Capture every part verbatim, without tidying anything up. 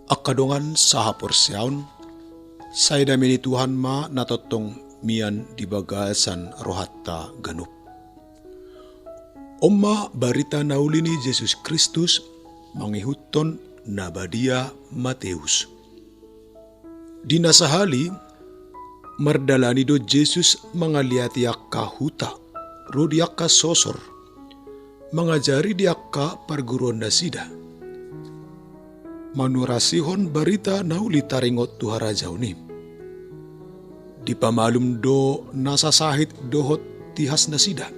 Angka dongan sahaporseaon, sai dame ni Tuhan ma na tongtong mian di bagasan rohanta ganup. On ma barita na uli ni Jesus Kristus mangihuthon na badia Mateus. Di na sahali, mardalani do Jesus mangaliati angka huta ro di angka sosor, mangajari di angka parguruannasida, manurasihon barita na uli taringot tu harajaon i. Dipamalum do na sasahit dohot tihas nasida.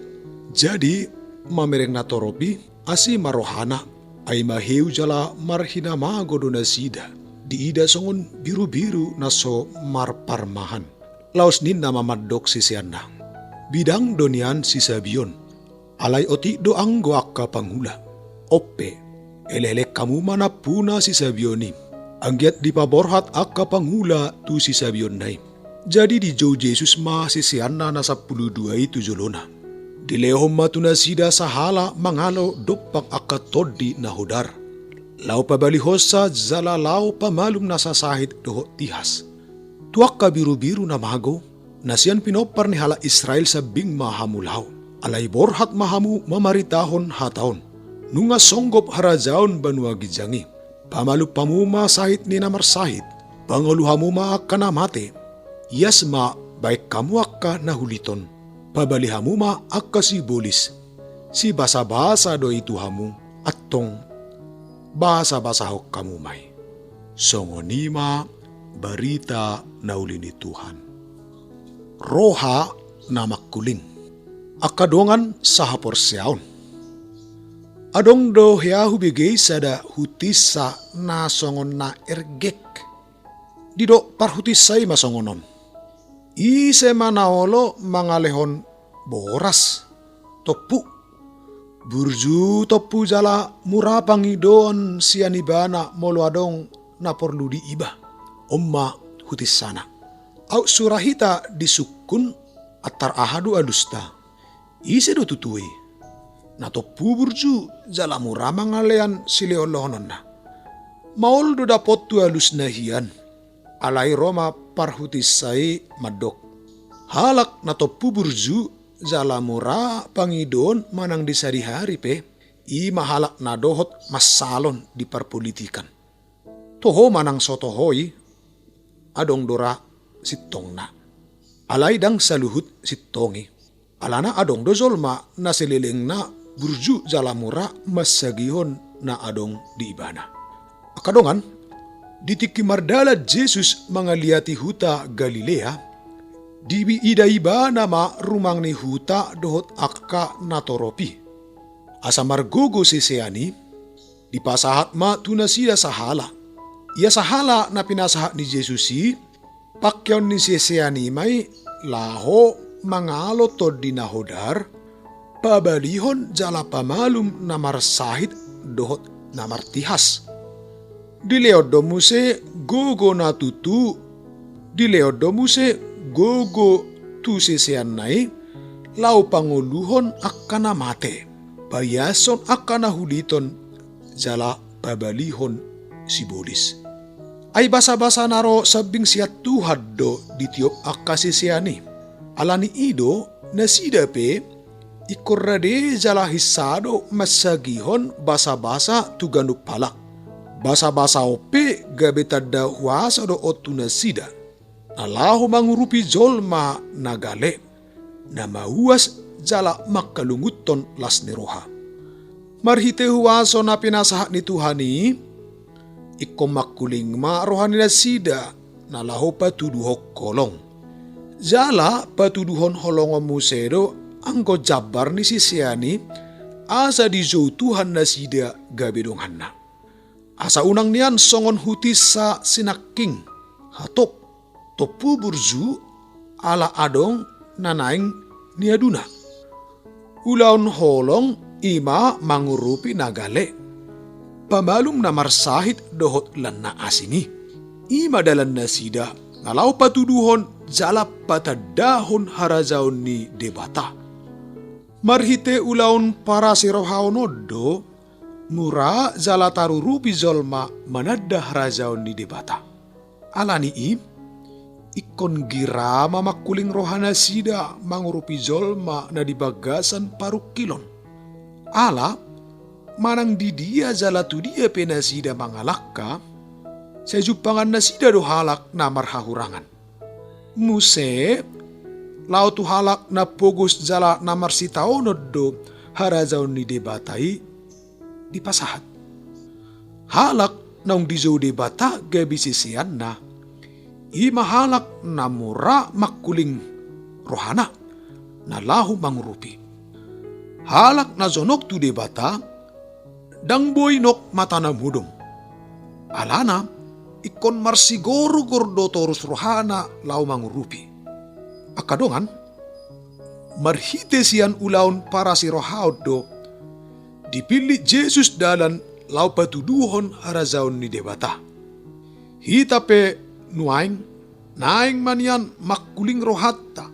Jadi, mamereng na torop i, asi ma rohana, ai maheu jala marhinamago do nasida diida songon birubiru na so marparmahan. Laos ninna ma mandok siseanna: Bidang do nian sisabion, alai otik do anggo angka pangula. On pe, elekelek hamu ma nampuna sisabion i, anggiat dipaborhat angka pangula tu sisabionna i. Jadi dijou Jesus ma siseanna na sampulu dua i tu jolona. Dilehon ma tu nasida sahala mangalo dompak angka tondi na hodar, laho pabalihonsa jala laho pamalum na sasahit dohot tihas. Tu angka birubiru na mago, na sian pinompar ni halak Israel sambing ma hamu laho. Alai borhat ma hamu mamaritahon hata on: Nunga songgop harajaon banua ginjang i. Pamalum hamu ma sahit ni na marsahit. Pangolu hamu ma angka na mate. Ias ma baen hamu angka na huliton. Pabali hamu ma angka sibolis. Sibasabasa do i tu hamu, antong basabasahon hamu ma i. Songon i ma barita na uli ni Tuhan. Roha na mangkuling. Angka dongan sahaporseaon, adong do hea hubege sada hutinsa na songon na ergek. Didok parhutinsa i ma songon on: Ise ma na olo mangalehon boras, tompu, burju tompu jala mura pangidoon sian ibana molo adong na porlu diiba? On ma hutinsana. Aut sura hita disungkun, antar aha do alusta? Ise do tutu i na tompu burju jala mura mangalehon silehonlehononna? Maol do dapot tu alusna hian. Alai ro ma parhutinsa i mandok: Halak na tompu burju jala mura pangidoon manang di sadihari pe, i ma halak na dohot mansalon di parpolitikan. Toho manang so toho i, adong do ra sintongna. Alai ndang saluhut sintong i. Alana adong do jolma na salelengna burju jala mura mansagihon na adong di ibana. Angka dongan, di tingki mardalan Jesus mangaliati huta Galilea, diida ibana ma rumang ni huta dohot angka na torop i. Asa margogo sisean i, dipasahat ma tu nasida sahala. Ia sahala na pinasahat ni Jesus i, pangkeon ni sisean i ma i laho mangalo tondi na hodar, pabalihon jala pamalum na marsahit dohot na martihas. Dilehon do muse gogo na tutu, dilehon do muse gogo tu siseanna i, laho pangoluhon angka na mate, paiashon angka na huliton, jala pabalihon sibolis. Ai basabasa na ro sambing sian Tuhan do ditiop angka sisean i. Ala ni i do nasida pe ingkon rade jala hinsa do mansagihon basabasa tu ganup halak. Basabasa on pe gabe tanda huaso do on tu nasida, na laho mangurupi jolma na gale, na mauas jala mangkalungunhon las ni roha. Marhite huaso na pinasahat ni Tuhan i, ingkon mangkuling ma roha ni nasida na laho patuduhon holong. Jala patuduhon holong on muse do anggo jambar ni sisean i, asa dijou Tuhan nasida gabe donganna. Asa unang nian songon hutinsa sinangking, hatop, tompu burju, ala adong na naeng niaduna. Ulaon holong i ma mangurupi na gale, pamalum na marsahit dohot lan na asing i. I ma dalan nasida na laho patuduhon jala patandahon harajaon ni Debata. Marhite ulaon parasirohaon on do Mura jala tarurupi jolma mananda harajaon ni Debata. Ala ni i, ingkon gira ma mangkuling rohanasida mangurupi jolma na di bagasan parungkilon. Ala, manang di dia jala tu dia pe nasida mangalangka, sai jumpangan nasida do halak na marhahurangan. Muse, laho tu halak na pogos jala na marsitaonon do harajaon ni Debata i dipasahat. Halak naung dijou Debata gabe siseanna, i ma halak na mura mangkuling rohana, na laho mangurupi. Halak na jonok tu Debata, ndang boi nok mata na modom. Alana, ingkon marsigorgor do torus rohana laho mangurupi. Angka dongan, marhite sian ulaon parasirohaon do dipillit Jesus dalan laho patuduhon harajaon ni Debata. Hita pe nuaeng, naeng ma nian mangkuling rohanta,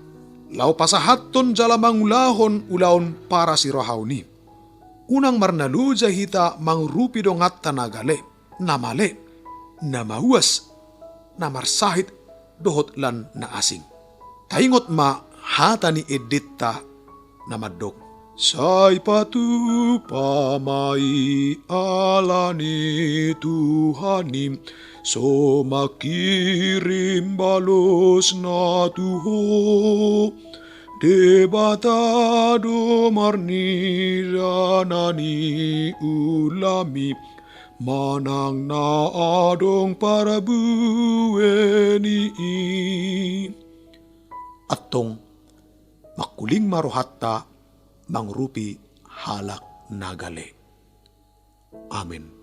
laho pasahathon jala mangulahon ulaon parasirohaon i. Unang marnaloja hita mangurupi donganta na gale, na male, na mauas, na marsahit, dohot lan na asing. Taingot ma hata ni endenta na mandok: Sai patupa ma i ala ni Tuhan i, so mangkirim balosna tu ho. Debata do marnida na niulammi, manang na adong parbue ni i. Antong, mangkuling ma rohanta mangurupi halak na gale. Amen.